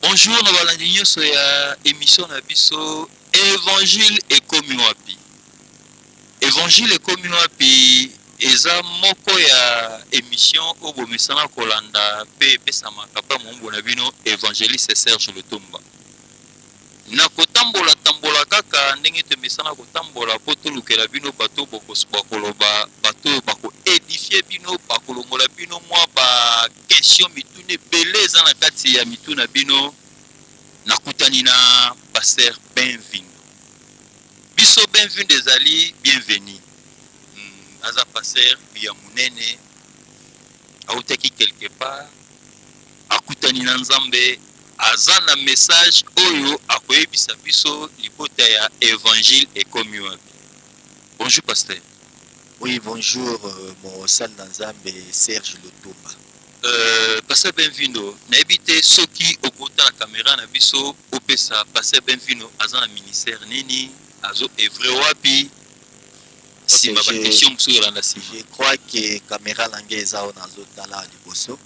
Bonjour na balandi nyonso ya émission na biso Évangile ekomi wapi. Évangile ekomi wapi eza moko ya émission oyo bomesana kolanda mpe epesamaka mpe mombo na bino évangéliste Serge Lutumba. Na kotambola tambola kaka ndenge tomesana kotambola mpo tolukela bino bato bakoloba, bato oyo bakoédifier bino, bakolongola bino mwa baquestion, mituna ebele eza na kati ya mitu na bino. Nakutani na pasteur Benvindo. Biso Benvindo ezali bienvenu. Aza pasteur ya monene, autaki quelque part, akutani na Nzambe, aza na message oyo akoyebisa biso libota ya Évangile ekomi wapi. Bonjour pasteur. Oui, bonjour, mosali na Nzambe Serge Lutumba. Pasteur Benvindo, nayebi te soki okota na caméra na biso, opesa pasteur Benvindo aza na ministère nini, azo œuvre wapi, nsima baquestion mosusu elanda nsima. Je crois que caméra na ngai eza oyo nazotala liboso.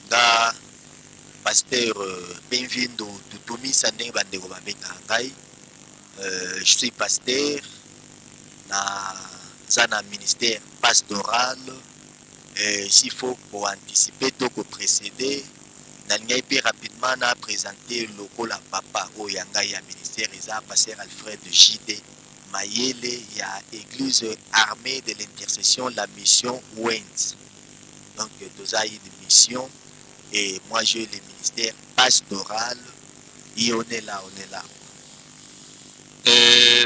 Nga pasteur Benvindo Tutumisa, ndenge bandeko babengaka ngai. Je suis pasteur na za na ministère pastoral. S'il faut koanticiper to koprécéder, nalingai mpe rapidement na présenter lokola papa oyo ya ngai ya ministère eza pasteur Alfred JD Mayele ya Église Armée de l'Intercession, la mission Wens. Donc toza une mission et moi j'ai le ministère pastoral et on est là, on est là.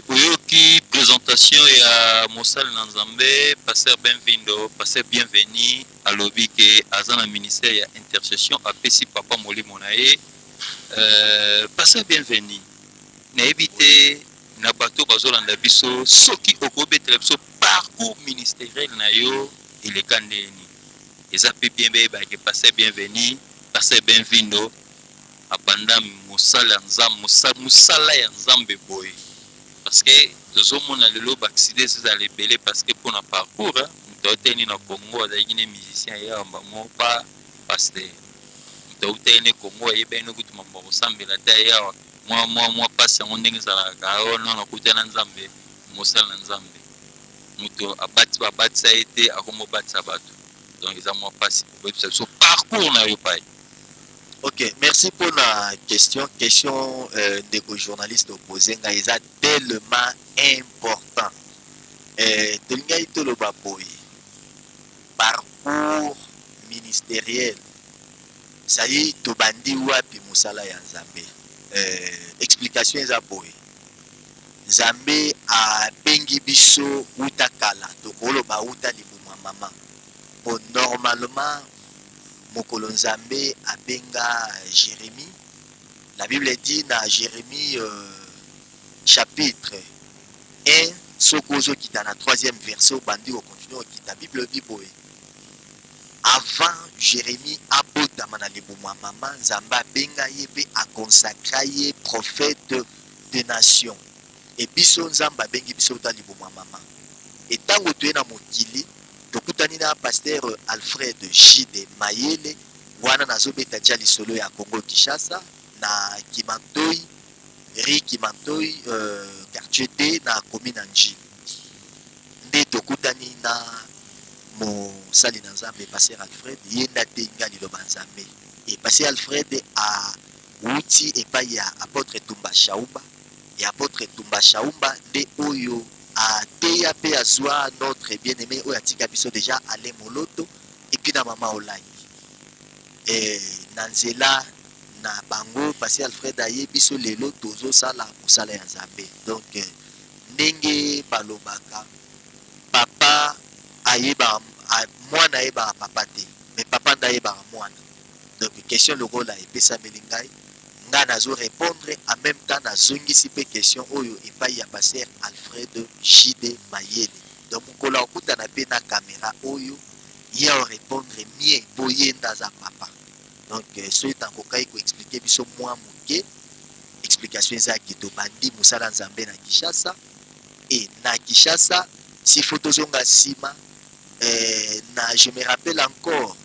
Oyoki présentation ya mosali na Nzambe pasteur Benvindo. Pasteur Bienvenu alobi ke aza na ministère ya intercession, apesi papa molimo na ye. Pasteur Bienvenu, nayebi te na bato bazolanda biso soki okobetela biso parcours ministériel na yo eleka ndeni. Eza mpe bien bayebake pasteur Bienvenu, pasteur Benvindo abanda mosala ya Nzambe, mosala ya Nzambe boye, parce que tozomona lelo baaccident ezala ebele parce que mpona parcours, moto autani na Congo, azalaki ne musicien, ayamba mo pa pasteur. Moto autani ne Congo, ayebani no kutu mambo kosambela te, ayawa mwa mpasi yango ndenge ezalaka oyo no nakutana Nzambe, mosala na Nzambe. Moto abati, babatisa ye te, akomobatisa bato. Donc eza mwa mpasi koyebisa biso parcours na yo pai. Ok, merci pour la question. Question ndeko journaliste opposé ngai eza tellement important. Tolingai toloba boye, parcours ministériel, c'est-à-dire tobandi wapi mosala ya Nzambe. Explication eza boye: Nzambe abengi biso uta kala, tokoloba uta libumu ya mama, po normalement mokolo Nzambe abenga Jérémie, la Bible dit na Jérémie chapitre 1, soki ozokita na troisième verset, obandi kocontinuer okita, Bible elobi boye: avant Jérémie abotama na libumu ya mama, Nzambe abenga ye mpe aconsacra ye prophète de nation. E biso Nzambe abengi biso uta libumu ya mama. E ntango toye na mokili, tokutani na pasteur Alfred Jide Mayele wana, nazobeta dia lisolo ya Congo Kinshasa, na Kimantoi, rue Kimantoi, quartier D, na commune ya Njili, nde tokutani na mosali na Nzambe pasteur Alfred. Ye nde atenga liloba Nzambe. E pasteur Alfred awuti epai ya apôtre Tumba Shaumba. Ya apôtre Tumba Shaumba nde oyo ateya mpe azwa notre bien aimé oyo atika biso déjà, Ale Moloto, et puis na mama Olangi. E, na nzela na bango pasteur Alfred aye biso lelo tozosala mosala ya Nzambe. Donc ndenge balobaka, papa ayebaka mwana, ayebaka papa te, mais papa nde ayebaka mwana. Donc question lokola epesameli ngai, ngai nazo répondre, en même temps nazongisi mpe question oyo epai ya pasteur Alfred Jide Mayele. Donc mokolo akutana mpe na caméra oyo, ye arépondre mieux mpo ye nde aza papa. Donc soki nakokaki koexpliquer biso mwa moke, explication ezalaki tobandi mosala Nzambe na Kinshasa. E na Kinshasa, s'il faut tozonga nsima, na je me rappelle encore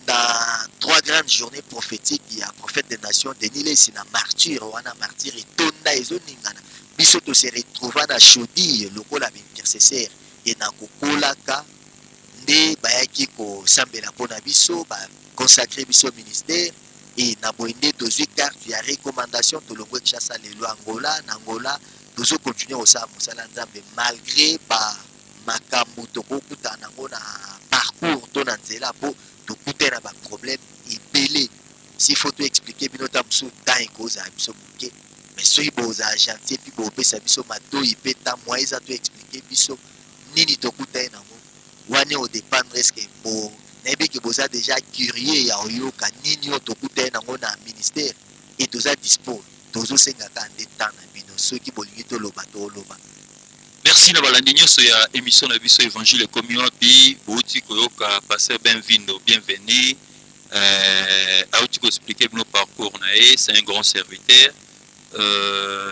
na 3. Trois grandes journées prophétiques ya prophète des nations Denis Lessi na martyr wana, martyr etonda ezoningana. Biso to se retrouva na Chaudière lokola ba intercesseur e na kokolaka nde bayaki kosambela mpo na biso, ba consacrer biso ministère e na boye nde tozwi carte ya recommandation, tolongwe Kinshasa lelo Angola. Na Angola tozo continuer kosala mosala Nzambe malgré ba makambo tokokutana nango na parcours to na nzela, mpo tokutana na ba problème ebele. S'il faut to expliquer bino, ta mosusu temps ekozala biso moke, mais soki bozala gentil et puis bopesa biso matoi mpe ta moyen eza to expliquer biso nini tokutani nango wana, odépendre est-ce bo nayebi ke boza déjà curieux ya oyoka nini oyo tokutani nango na ministère. E toza dispo, tozosengaka nde temps na bino. Soki bolingi toloba, toloba. Merci na balandi nyonso ya émission na biso Évangile ekomi wapi. Bouti koyoka pasteur Benvindo Bienvenu, auti koexpliquer bino parcours na ye. C'est un grand serviteur.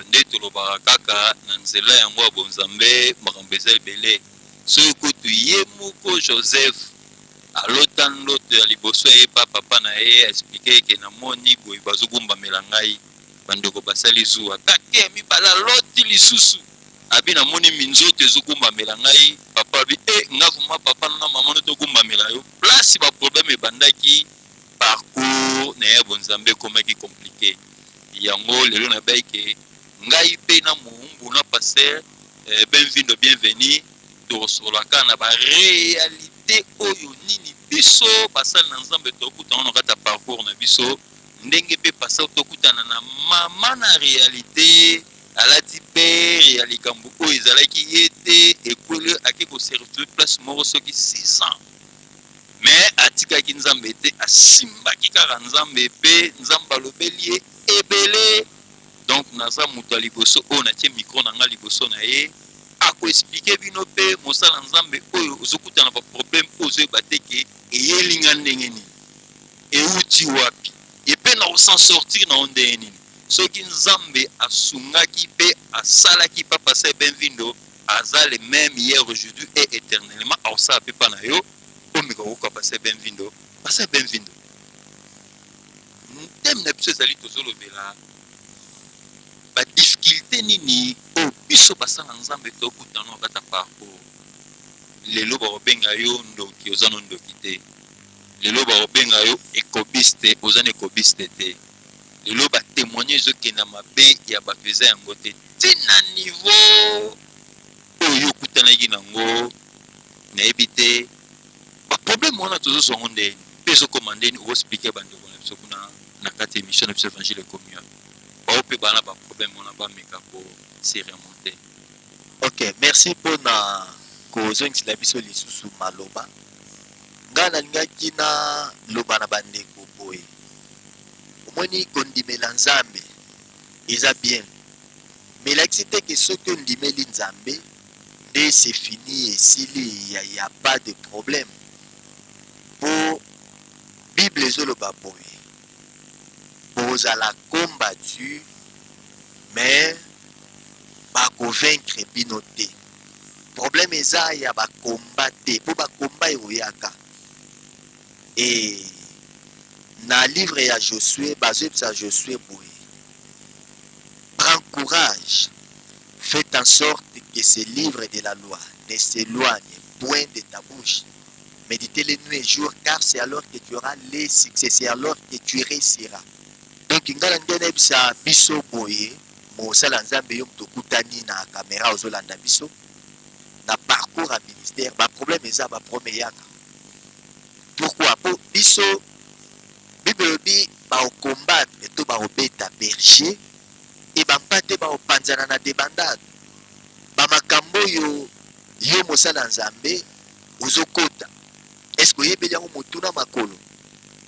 Nde tolobaka kaka na nzela yango ya bonzambe, makambo eza ebele. Soki kutu ye moko Joseph alota ndoto ya liboso, ayepa papa na ye, aexpliquer ke namoni boye, bazogumbamela ngai, bandeko basali zuwa. Kake ya mibale aloti lisusu, abi namoni minzoto ezogumbamela ngai. Papa abi e nga vuma papa na mama no togumbamela yo. Place baproblème ebandaki, parcours na ye ya bonzambe ekomaki compliqué. Yango lelo nabai ke ngai mpe na moumbu na pasteur Benvindo Bienvenu tokosolaka na baréalité oyo nini biso basali na Nzambe tokutana na kati ya parcours na biso. Ndenge mpe pasteur tokutana na mama na réalité, alati pere ya likambo oyo ezalaki ye te, ekweli, ake kose retrouver place moko soki 6 ans, mais atikaki Nzambe te, asimbaki kaka Nzambe mpe Nzambe alobeli ye ebele. Donc naza moto ya liboso oyo natie micro na nga liboso na ye, akoexpliquer bino mpe mosala Nzambe oyo ozokutana baproblème oyo ozoyeba te ke eyelinga ndenge nini, euti wapi, epe na kos'en sortir na yo ndenge nini. Soki Nzambe asungaki mpe asalaki pa pasteur Benvindo, aza le même hier, aujourd'hui et éternellement, akosala mpe mpa na yo. Omeka koyoka pasteur Benvindo. Pasteur Benvindo, thème na biso ezali tozolobela badifficulté nini oyo biso basala Nzambe tokutana na kati ya parcours. Lelo bakobenga yo ndoki, oza no ndoki te. Lelo bakobenga yo ekobiste, oza na ekobiste te. Lelo batémoignage ezokenda mabe ya bato, eza yango te. Ntina niveau oyo okutanaki nango, nayebi te baproblème wana tozozwa yango ndeni mpe ezokoma ndeni. Okoexpliquer bandeko na biso kuna na kati ya émission na biso Évangile ekomi wapi, bao mpe bana baproblème wana bameka ko se remonter. Ok, merci mpona kozongisela biso lisusu maloba. Ngai nalingaki naloba na bandeko boye: omoni, kondimela Nzambe eza bien, mais elakisi te ke soki ondimeli Nzambe nde c'est fini, esili, ya pas de problème. Mpo Bible ezoloba boye: bozala combattu, mais bakovaincre bino te. Problème eza ya bakomba te, mpo bakomba ekoyaka. E na livre ya Josué, bazoyebisa Josué boye: "Prends courage, fais en sorte que ce livre de la loi ne s'éloigne point de ta bouche. Méditez-le nuit et jour, car c'est alors que tu auras les succès, c'est alors que tu réussiras." Donc ngai na nde nayebisa biso boye: mosala Nzambe, yo moto okutani na caméra, ozolanda biso na parcours ya ministère, baproblème eza, baproblème eyaka. Pourquoi? Po biso Bible elobi bakokombattre to bakobeta berger e bampate bakopanzana na débandade. Bamakambo oyo yo mosala Nzambe ozokota, est-ce oyebeli yango motuna makolo?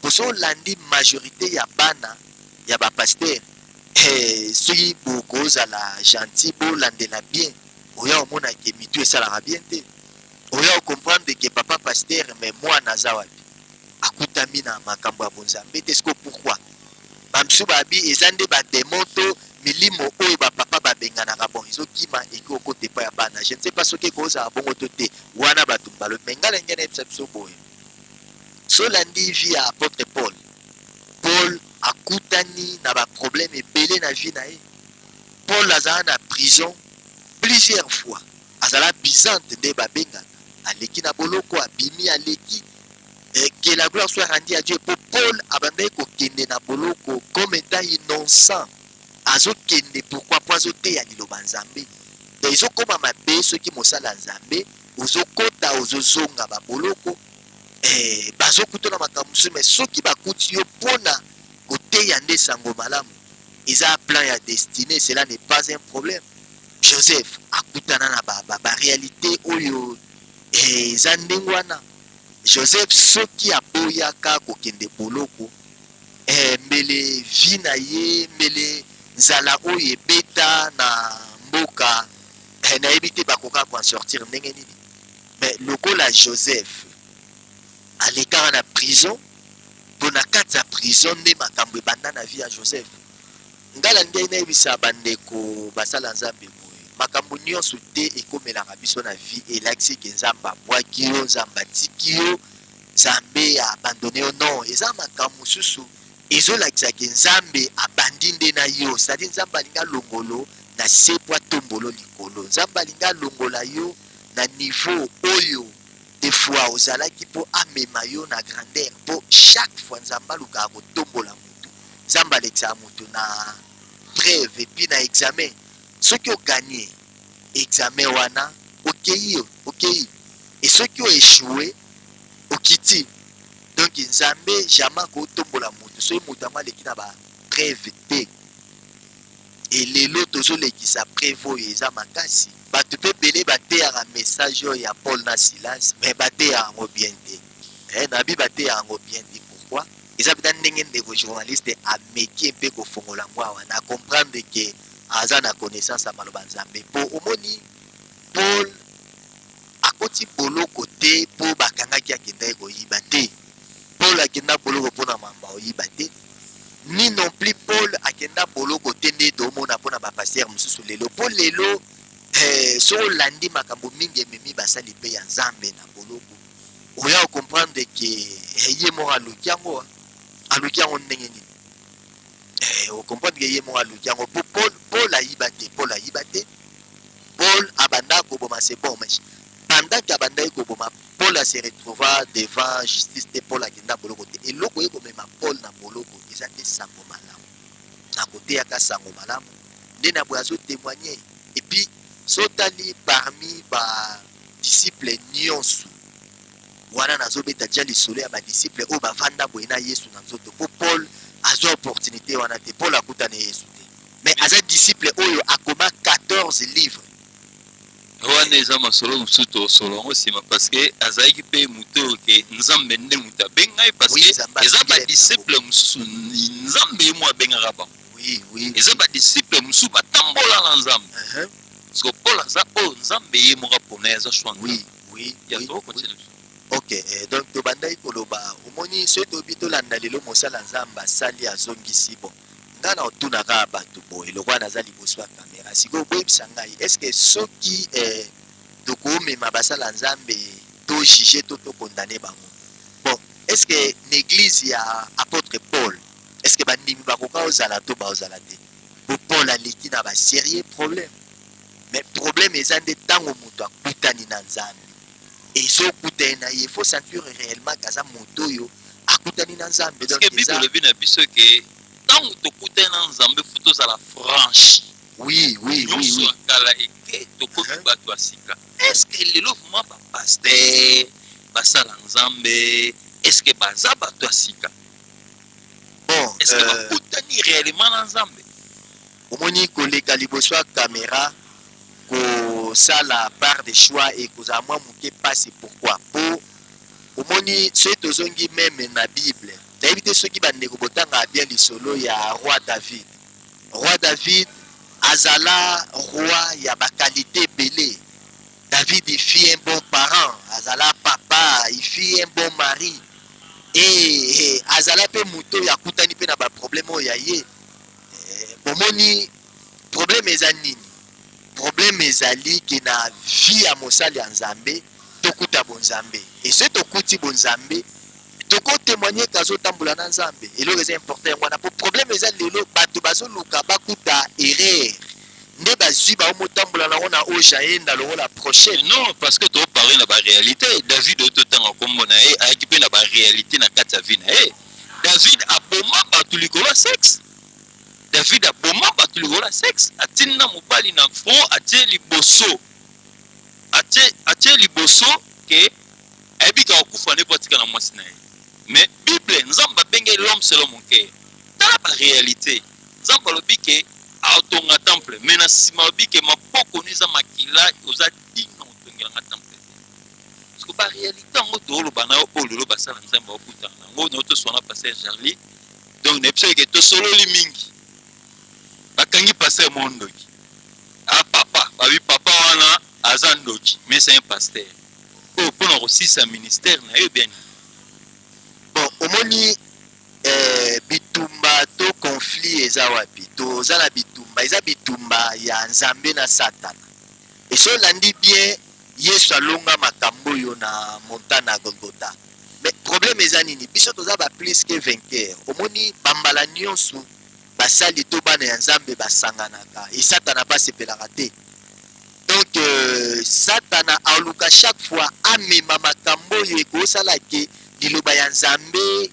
Poso olandi majorité ya bana ya bapasteur, soki bokozala gentil, bolandela bien, oya omona ke mitu esalaka bien te. Oya ocomprendre ke papa pasteur, mais mwana aza wapi? Akutami na makambo ya bonzambe te. Siko pourquoi? Bamisusu babi eza nde badémon to milimo oyo bapapa babenganaka, bon, ezokima eki okota epai ya bana. Je ne sais pas soki ekozala bongo to te, wana bato balobi. Mais ngai na ngai nayebisa biso boye: so olandi vie ya apôtre Paul, Akutani na baproblème ebele na vie na ye. Paul azala na prison plusieurs fois, azala bizante nde babengaka, aleki na boloko, abimi, aleki. Que la gloire soit rendue à Dieu, po Paul abandaki kokende na boloko comme étant innocent. Azokende pourquoi? Po azoteya liloba Nzambe. Donc ezokóma mabe soki mosala ya Nzambe ozokota, ozozonga baboloko, bazokutana makambo mosusu. Mais soki bakuti yo mpona koteya nde sango malamu, eza plan ya destinée, cela n'est pas un problème. Joseph akutana na baréalité ba, ba oyo eza ndenge wana. Joseph, soki aboyaka kokende boloko, mbele vie na ye, mbele nzala oyo ebeta na mboka, nayebi te bakoka koen sortir ndenge nini. Mais lokola Joseph alekaka na prison, mpo na kati ya prison nde makambo ebanda na vie ya Joseph. Ngai na ndenge nayebisa bandeko basala Nzambe boye: makambo nyonso te ekomelaka biso na vie elakisi ke Nzambe abwaki yo, Nzambe atiki yo, Nzambe aabandonner yo. Non, eza makambo mosusu ezolakisa ke Nzambe abandi nde na yo, c'est-à-dire Nzambe alingi alongolo na se po atombolo likolo. Nzambe alingi alongola yo na niveau oyo des fois ozalaki mpo amema yo na grandeur, mpo chaque fois Nzambe alukaka kotombola motu, Nzambe alekisaka motu na épreuve et puis na examen. Soki ogagner examen wana, okei, okei, e soki oéchouer, okiti. Donc Nzambe jamais akotombola motu soki moto yango aleki na baépreuve te. Elelo tozolekisa épreuve oyo eza makasi. Bato mpe ebele bateyaka message oyo ya Paul na Silas, mais bateyaka yango bien te. Nabi bateyaka yango bien te. Pourquoi? Eza mpenza ndenge ndeko journaliste ameki mpe kofongola yango awa na comprendre ke aza na connaissance ya maloba Nzambe. Mpo omoni, Paul akoti boloko te mpo bakangaki akendaki koyiba te. Paul akenda boloko mpona mamba oyiba te, ni non plus Paul akenda boloko te nde tomona mpona bapasteur mosusu lelo. Mpo lelo, soki olandi makambo mingi ememi basali mpe ya Nzambe na boloko, oya ocomprendre ke ye moko aluki yango. Aluki yango ndenge nini? Ocomprendre ke ye moko aluki yango, mpo Paul ayiba te. Paul ayiba te. Paul abanda koboma, c'est bon, mais pendant ke abandaki koboma, Paul ase retrouva devant justice te. Paul akenda boloko te. Eloko ye komema Paul na boloko eza nde sango malamu, na koteyaka sango malamu nde na boye azotémoigner. Et puis so otali parmi badisciple nyonso wana, nazobeta dia lisolo ya badisciple oyo bavanda boye na Yesu na nzoto, mpo Paul azwa opportunité wana te. Paul akutana Yesu te, mais aza disciple oyo akoma 14 livres. Wana eza masolo mosusu, tosolo yango nsima, parce que azalaki mpe moto oyo ke Nzambe nde moto abengai, parce que eza badisciple mosusu Nzambe ye mo abengaka bango. Eza badisciple mosusu batambola na Nzambe, parce que Paul aza oyo Nzambe ye moko apona ye, aza choix. Oui. Ya tokocontinuer. Ok, donc tobandaki koloba, omoni, soki toyebi tolanda lelo mosala Nzambe asali, azongisi. Bon, ngai na otunaka bato boye, lokola naza liboso ya kamera sikoyo, boyebisa ngai: est ce que soki tokomema basala Nzambe, tojuger to tocondamner bango, bon, est ce que na église ya apôtre Paul, est ce que bandimi bakoka ozala to baozala te? Po Paul aleki na basérieux problème. Mais problème eza nde ntango moto akutani na Nzambe, ezokutani na ye, faut sentir réellement kaza moto oyo akutani na Nzambe. Parce que Bible elobi na biso ke ntango tokutani na Nzambe, faut tozala franchi. Nyonso ya kala eke, tokomi bato ya sika. Est ce que lelo vraiment bapasteur basala Nzambe, est ce que baza bato ya sika? Bon. Est ce que bakutani réellement na Nzambe? Omoni, koleka liboso ya caméra, kosala part de choix ekozala mwa moke mpasi. Pourquoi? Po omoni, soki tozongi même na Bible, nayebi te soki bandeko botangaka bien lisolo ya roi David. Roi David azala roi ya baqualité ebele. David, il fut un bon parent, azala papa, il fut un bon mari e azala mpe moto oyo akutani mpe na baproblème oyo ya ye. Bomoni, problème eza nini? Problème ezali ke na vie ya mosali ya Nzambe, tokuta bonzambe. E soki tokuti bonzambe, Tokotémoigne ke azotambola na Nzambe. Eloko eza important yango wana, po problème eza lelo bato bazoluka bakuta erreur nde bazwi baomotambola nango na oyo jaenda lokola prochaine. Non, parce que toparle na baréalité. David oyo totanga nkombo na ye, ayaki mpe na baréalité na kati ya vie na ye. David aboma bato likolo ya sexe. David aboma bato likolo ya sexe. Atindi na mobali na front, atie liboso, atie liboso ke ayebi kaka kokufa nde po atika na mwasi na ye. Mais Bible, Nzambe abenge l'homme selon mon cœur. Tala baréalité. Nzambe alobi ke aotonga temple, mais na nsima alobi ke maboko no eza makila, oza digne na kotongelanga temple te. Parce que baréalité yango tooloba na yo oyo lelo basala Nzambe bakutana nango na yo. Toswana, pasteur Charlie, donc na biso eke tosololi mingi. Bakangi pasteur mo ndoki. Ah, papa babi, papa wana aza ndoki, mais c'est un pasteur oyo mpona kosisa ministère na ye bien. Bon, omoni bitumba to conflit eza wapi? Toza na bitumba, eza bitumba ya Nzambe na Satana. Eso olandi bien, Yesu alonga makambo oyo na montagne na Golgota. Mais problème eza nini? Biso toza ba plus que vainqueur. Omoni, bambala nyonso basali to bana ya Nzambe basanganaka e, Satana basepelaka te. Donc Satana aluka chaque fois amema makambo oyo ekosala ke liloba ya Nzambe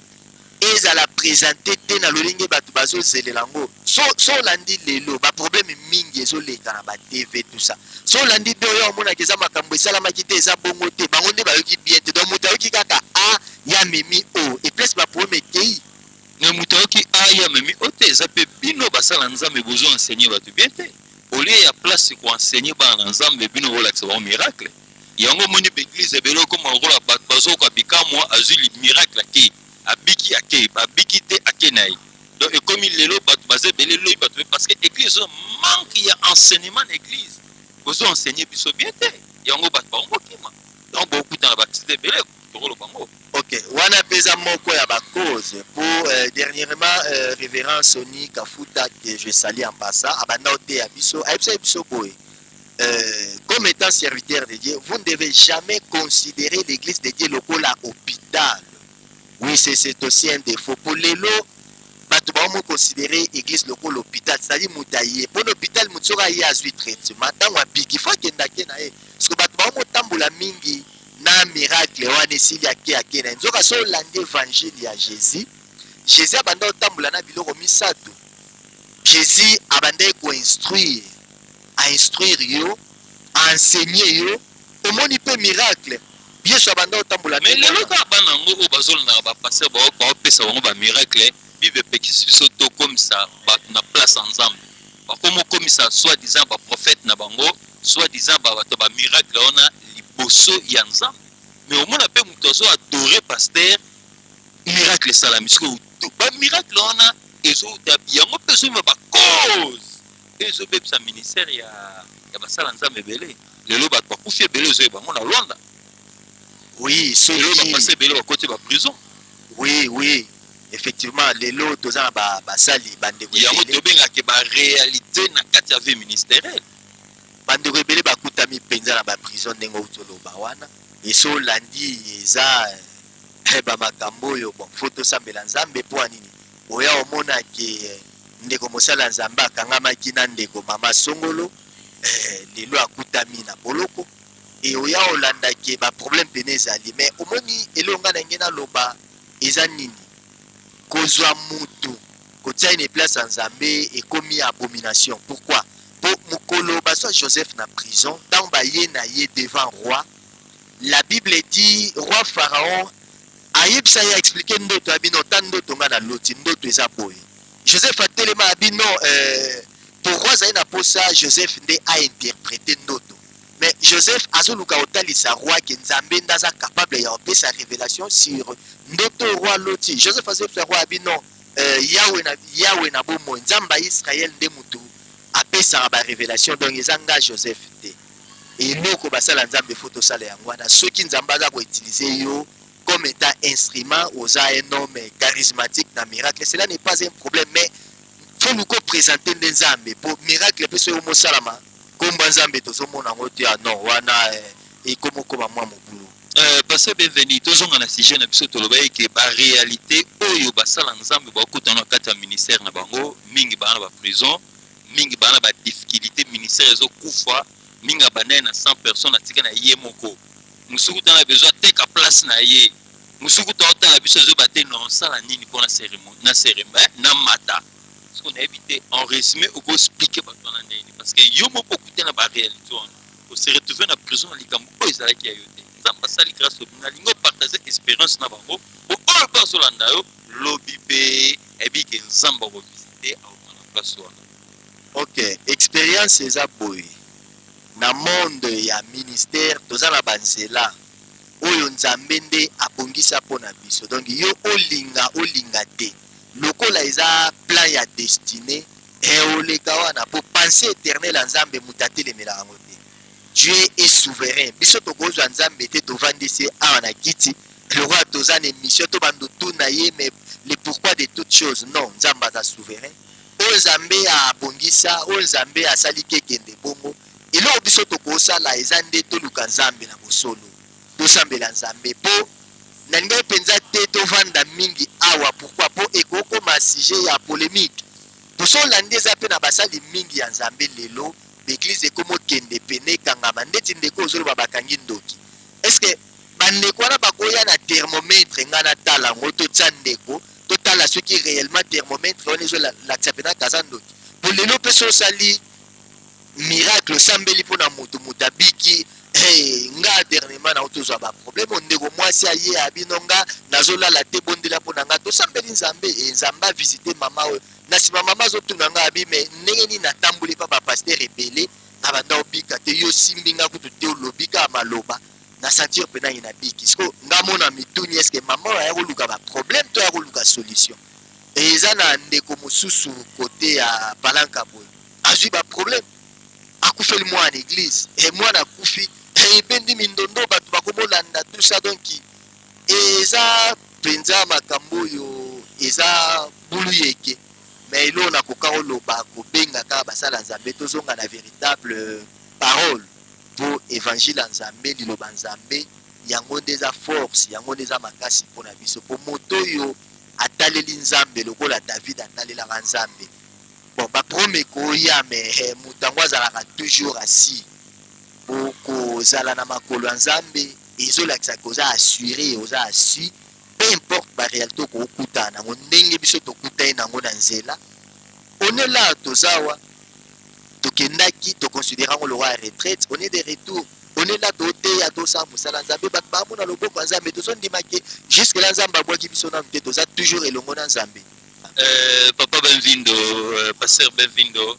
ezala présente te na lolenge bato bazozelela yango. So olandi lelo, baproblème mingi ezoleka na baTV, tout ça. So olandi bien, oyo omonaka eza makambo esalamaki te, eza bongo te. Bango nde bayoki bien te. Donc moto ayoki kaka a ya memi o e place baproblème ekei. Me moto ayoki a ya memi o te, eza mpe bino basala Nzambe bozo enseigner bato bien te. Au lieu ya place koenseigner bana na Nzambe, bino bolakisa bango miracle. Yango omoni baeglise ebele okoma lokola bato bazokoka bikamwa. Azwi miracle, akei, abiki, akei, abiki te, ake na ye. Donc ekomi lelo bato baza ebele, loyi bato, parce que église oyo manque ya enseignement na église. Bozo enseigner biso bien te, yango bato bango bokima. Donc bokutana baaccident ebele, tokoloba bango. Ok, wana mpe eza moko ya bacause po dernièrement révérend Sony Kafuta, que je salue en passant, abanda oteya biso, ayebisa biso boye: comme étant serviteur de Dieu, vous ne devez jamais considérer l'église de Dieu lokola hôpital. Oui, c'est aussi un défaut po lelo bato baomo considérer église lokola hôpital, c'est-à-dire moto aye mpo na hôpital, moto soki aye azwi traitement, ntango abiki fo akendake na ye. Parce que bato baomotambola mingi na miracle wana, esili, ake, ake na ye. Nzoka so olandi évangile ya Jésus, Jésus abanda kotambola na biloko misato. Jésus abandaki koinstruire, ainstruire yo, aenseigner yo, omoni mpe miracle. Yesu abanda kotambola. Mais lelo kaka bana yango oyo bazolandaka bapasteur, baopesa bango bamiracle. Bible epekisi biso tokomisa bato na place ya Nzambe. Bakomi okomisa soit disant baprophète na bango, soit disant bato bamiracle wana liboso ya Nzambe. Mais omona mpe moto azo adore pasteur, miracle esalami. Sikoyo bamiracle wana ezouta yango mpe ezomema bacause ezobebisa ministère ya basala Nzambe ebele. Lelo bato bakufi ebele, ozoyeba yango na Rwanda. Lelo bapase ebele bakoti baprison. Oui, effectivement, lelo toza na basali, bandeko. Yango tobengaka baréalité na kati ya vie ministérielle. Bandeko ebele bakutami mpenza na baprison ndenge outi oloba wana. Eso olandi, eza bamakambo oyo, bon, fo tosambela Nzambe. Mpo ya nini? Oya omona ke ndeko mosala ya Nzambe akangamaki na ndeko mama songolo, lelo akutami na boloko. E oya olanda ke baproblème pene ezali. Mais omoni, eloko ngai na nge naloba eza nini? Kozwa mutu kotia ye na place ya Nzambe ekomi abomination. Pourquoi? Po mokolo bazwa Joseph na prison, ntango baye na ye devant roi, la Bible dit roi Pharaon ayebisa ye, aexpliquer ndoto ya bino. Ta ndoto ngai naloti, ndoto eza boye. Joseph atelema ya bino po roi azali na posa Joseph nde ainterpréter ndoto. Mais Joseph azoluka kotalisa roi ke Nzambe nde aza capable ya kopesa révélation sur ndoto roi aloti. Joseph azoyebisa roi ya bino, Yawe na Yawe na bomoi, Nzambe ya Israel nde mutu apesaka barévélation, donc eza nga Joseph te. Eloko basala Nzambe fo tosala yango wana. Soki Nzambe aza koutiliser yo comme étant instrument, oza un homme charismatique na miracle, cela n'est pas un problème, mais fo luka oprésente nde Nzambe, po miracle mpe soki omosalama, komba Nzambe tozomona yango te. Ah non, wana ekomokoma mwa mobulu. Pasteur Bienvenu, tozonga na sujet na biso. Toloba eke baréalité oyo basala Nzambe bakutana na kati ya ministère na bango, mingi baa na baprison, mingi baa na badifficulté, ministère ezokufa mingi. Abandai na 100 personnes, atika na ye moko. Mosuku tana besoin ateka place na ye. Mosuku ta otala biso, ezoba te na osala nini mpona na cérémonie na mata. Soki nayebi te, en résumé, okoexpliquer bato wana ndenge? Parce que yo moko okute na baréalité wana, ose retrouve na prison na likambo oyo ezalaki ya yo te. Nzambe asali grâce. Obi nalingi opartage expérience na bango, po oyo mpe azolanda yo lobi mpe ayebi ke Nzambe akovisite, aokoma na place wana. Ok, expérience eza boye: na monde ya ministère, toza na banzela oyo Nzambe nde abongisa mpo na biso. Donc yo olinga, olinga te, lokola eza plan ya destinée, oleka wana, po pensée éternelle ya Nzambe, moto atelemelaka yango te. Dieu est souverain. Biso tokozwa Nzambe te, tovandisi awa na kiti lokola toza na émission, tobanda tuna ye mais le pourquoi de toutes choses. Non, Nzambe aza souverain. Oyo Nzambe abongisa, oyo Nzambe asali, kekende bongo. Eloko biso tokosala eza nde toluka Nzambe na bosolo, tosambela Nzambe. Mpo nalingai mpenza te tovanda mingi awa. Pourquoi? Mpo ekokoma sujet ya polémique. Tosolandi, eza mpe na basali mingi ya Nzambe lelo, baeglise ekoma okende pene ekangama. Ndeti ndeko ozoloba bakangi ndoki, est-ce bandeko wana bakoya na thermomètre? Ngai natala yango, totia ndeko, totala soki réellement thermomètre wana ezolakisa mpena kaza ndoki. Po lelo mpe so osali miracle, osambeli mpona moto, moto abiki. Hey, nga dernièrement na tozwa baproblème. Ndeko mwasi aye, abino nga nazolala te, bondela mpo na nga. Tosambeli Nzambe e, Nzambe avisite mama oyo. Na nsima mama azotuna nga, abi: "Me ndenge nini natamboli mpa bapasteur ebele na banda obika te? Yo osimbi nga kutu te, olobi kaka maloba, na sentir mpenza ye nabiki." Siko nga mona mituni: est-ce mama oyo aya koluka baproblème to aya koluka solution? Eza na ndeko mosusu kote ya palanka boye, azwi baproblème, akufeli mwana église e, mwana akufi, ebendi mindondo, bato bakomolanda, tout ça. Donc eza mpenza makambo oyo eza bulu yeke. Mais eloko nakoka koloba, kobenga kaka basala Nzambe, tozonga na véritable parole, mpo évangile ya Nzambe, liloba Nzambe, yango nde eza force, yango nde eza makasi mpona biso. Mpo moto oyo ataleli Nzambe lokola David atalelaka Nzambe, bon, baproblème ekoya, mais moto yango azalaka toujours assis. Po kozala na makolo ya Nzambe ezolakisa oza assuré, oza assis, peu importe baréalité okokutana nango. Ndenge biso tokutani nango na nzela, on est là, toza awa, tokendaki, toconsidérer yango lokola ya retraite. On est de retour, on est là, toteya, tosala mosala Nzambe, bato bamona loboko ya Nzambe. Tozondima ke jusque là Nzambe abwaki biso nanu te, toza toujours elongo na Nzambe. Papa Benvindo, pasteur Benvindo,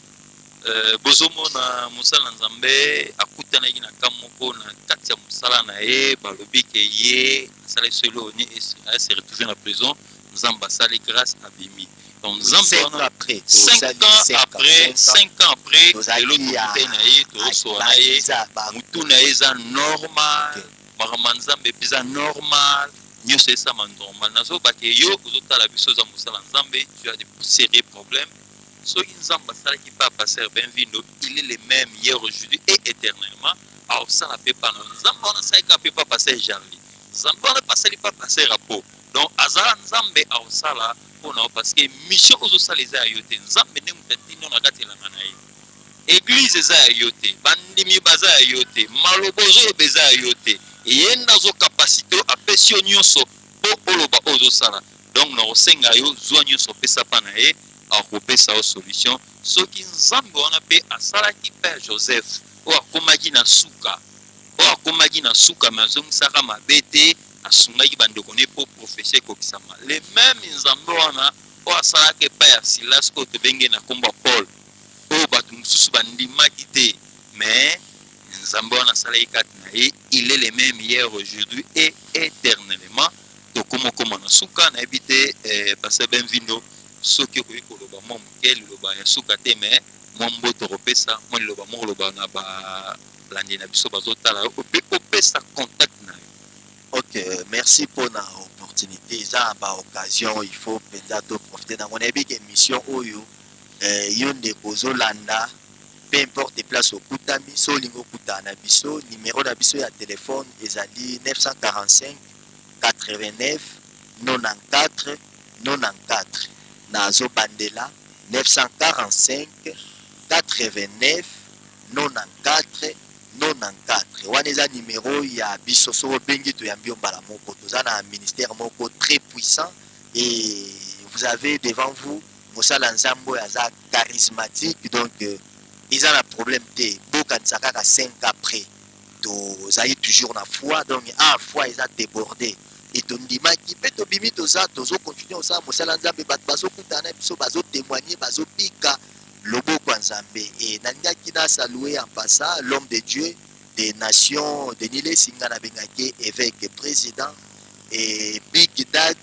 bozomona mosala Nzambe akutanaki na ka moko na kati ya mosala na ye. Balobi ke ye asalaki so eloko ni ase retrouve na prison. Nzambe asali grâce, abimi. Donc Nzambe wana, 5 ans après, 5 ans après, lelo tokutani na ye, tozosola na ye, motu na ye eza normal, makambo ya Nzambe mpe eza normal, nyonso esama normal. Nazobake yo ozotala biso, oza mosala Nzambe, tu as de sérieux problèmes. Soki Nzambe asalaki mpe pasteur Benvindo, il est le même hier, aujourd'hui et éternellement. Aosala mpe pana Nzambe wana asalaki mpe pa pasteur Jarli, Nzambe wana mpe asali pa pasteur Apo. Donc azala Nzambe, aosala mpona yo, parce que mission ozosala eza ya yo te. Nzambe nde moto atindi na kati elanga na ye. Église eza ya yo te, bandimi baza ya yo te, maloba ozoloba eza ya yo te. Ye nde azocapacité, apesi yo nyonso mpo oloba oyo ozosala. Donc na kosenga yo, zwa nyonso, opesa mpa na ye, akopesa yo solution. Soki Nzambe wana mpe asalaki mpe ya Joseph oyo akomaki na suka, oyo akomaki na suka me azongisaka mabe te, asungaki bandeko ne mpo prophétie ekokisama, le même Nzambe wana oyo asalaki epai ya Silas, oyo tobenge na nkombo ya Paul, oyo bato mosusu bandimaki te, mais Nzambe wana asalaki kati na ye. Il est le même hier, aujourd'hui et éternellement. Tokóma okóma na suka. Nayebi te, pasteur Benvindo, soki okoki koloba mwa moke, liloba ya suka te, mais mwa mbote kopesa, mwa liloba moko koloba na balandi na biso bazotala yo, mpe opesa contact na yo. Ok, merci mpona opportunité. Eza na baoccasion, il faut mpenza toprofite nango. Nayebi ke émission oyo, yo ndeko ozolanda. Peu importe place okutami, so olingi okutana na biso, numero na biso ya telefone ezali 945 89 94 94. Nazobandela, 945 89 94 94. Wana eza numero ya biso. Soki obengi, toyambi yo mbala moko. Toza na ministère moko très puissant et vous avez devant vous mosala Nzambe oyo aza charismatique. Donc eza na problème te. Bokanisa kaka 5 après, tozali toujours na foi. Donc foi eza débordé e tondimaki mpe tobimi, toza tozocontinuer kosala mosala Nzambe. Bato bazokutana na biso, bazotémoigner, bazobika loboko ya Nzambe. E nalingaki nasaluer en passant l'homme de Dieu des nations, Denis Lessie, nga nabengaki évêque président, et Big Dad,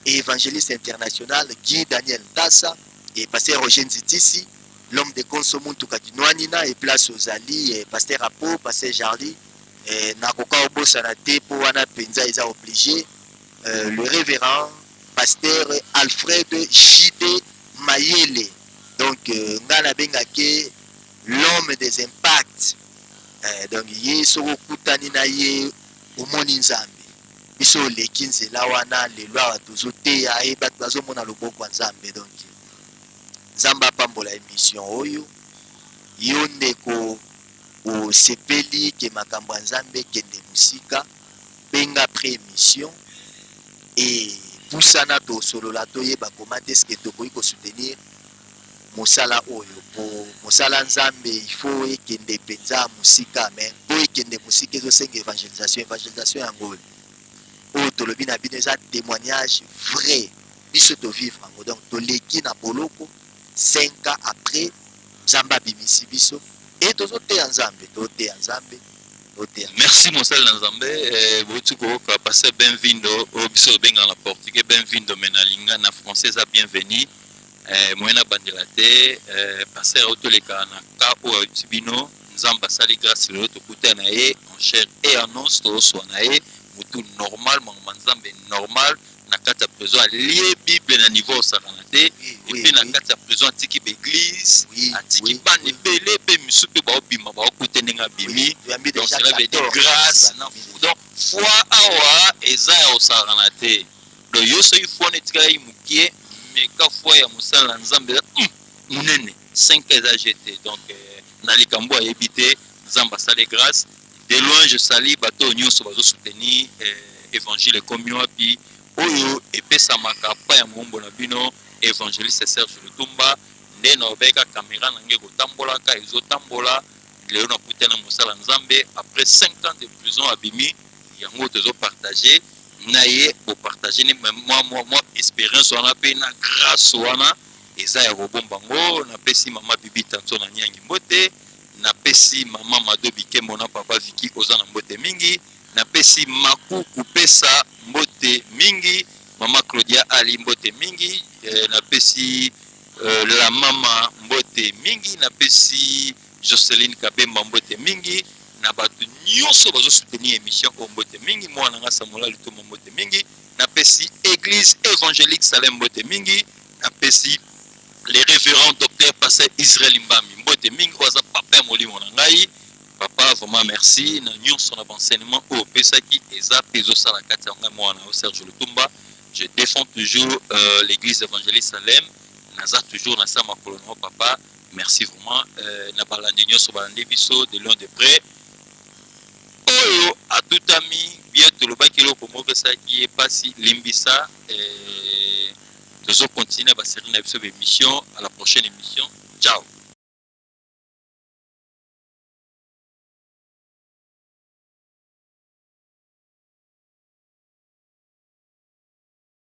évangéliste international Guy Daniel Ntasa, et pasteur Roger Nzitisi, l'homme de Konso Muntuka Kinwanina, et place ozali, et pasteur Apo, pasteur Jarli. Nakoka obosana te, mpo wana mpenza eza obligé, le révérend pasteur Alfred JD Mayele. Donc ngai nabengaki l'homme des impacts. Donc ye, soki okutani na ye, omoni Nzambe. Biso oleki nzela wana, lelo awa tozoteya ye, bato bazomona loboko ya Nzambe. Donc Nzambe apambola émission oyo. Yo ndeko osepeli ke makambo ya Nzambe ekende mosika, benga après émission e pusana, tosolola, toyeba koma te eske tokoki kosoutenir mosala oyo. Po mosala Nzambe, il faut ekende mpenza mosika. Mais mpo ekende mosika, ezosenga évangélisation. Évangélisation yango oyo, oyo tolobi na bino eza témoignage vrai. Biso tovivre yango. Donc toleki na boloko, 5 ans après, Nzambe abimisi biso e tozoteya Nzambe, toteya Nzambe, toteya. Merci, mosali na Nzambe. Bouti koyoka pasteur Benvindo, oyo biso tobengaka na portugais Benvindo, mais nalinga na français eza bienvenu. Moye nabandela te, pasteur oyo toleka na ka oyo ayebisi bino, Nzambe asali grâce, lelo tokutana na ye en chair et en os, tozoswa na ye motu normal, makambo Nzambe normal. Na kati ya prison alie Bible na niveau osakana te. Et puis na kati ya prison atiki baéglise, atiki bana ebele, mpe misu mpe baobima, baokute ndenge abimi. Donc cela veut dire grâce. Donc foi awa eza ya kosakana te. Donc yo, soki foi wana etikalaki mokie, meka foi ya mosala na Nzambe eza monene. 5 eza jete. Donc na likambo ayebi te, Nzambe asali grâce. De loin je salue bato oyo nyonso bazosoutenir évangile ekomi wapi, oyo epesamaka pa ya mombo na bino, évangéliste Serge Lutumba. Nde na obeka caméra na ngai ekotambolaka, ezotambola. Lelo nakutana mosala Nzambe après 5 ans de prison, abimi. Yango tozopartager na ye, bopartager ne mwa expérience wana mpe na grâce wana eza ya kobomba ngo. Napesi mama Bibi Tanso na Nyangi mbote, napesi mama Mado Bikembo na papa Viki oza na mbote mingi, napesi Maku Kupesa mbote mingi, mama Claudia Ali mbote mingi, napesi la mama mbote mingi, napesi Joceline Kabemba mbote mingi, na bato nyonso bazosoutenir émission oyo mbote mingi. Mwana nga Samola Lutumba mbote mingi. Napesi Église évangélique Salem mbote mingi. Napesi le révérend docteur pasteur Israel Mbambi mbote mingi, oyo aza papa ya molimo na ngai. Papa, vraiment merci na nyonso, na baenseignement oyo opesaki, eza mpe ezosala kati ya ngai mwana yo Serge Lutumba. Je défends toujours l'Église évangélique Salem, naza toujours na sa makolo na yo, papa. Merci vraiment na balandi nyonso balandi biso de loin, de près. Oyo atutami bien, tolobaki eloko moko esalaki ye mpasi, limbisa. Tozocontinuer basérie na biso baémission. À la prochaine émission, ciao.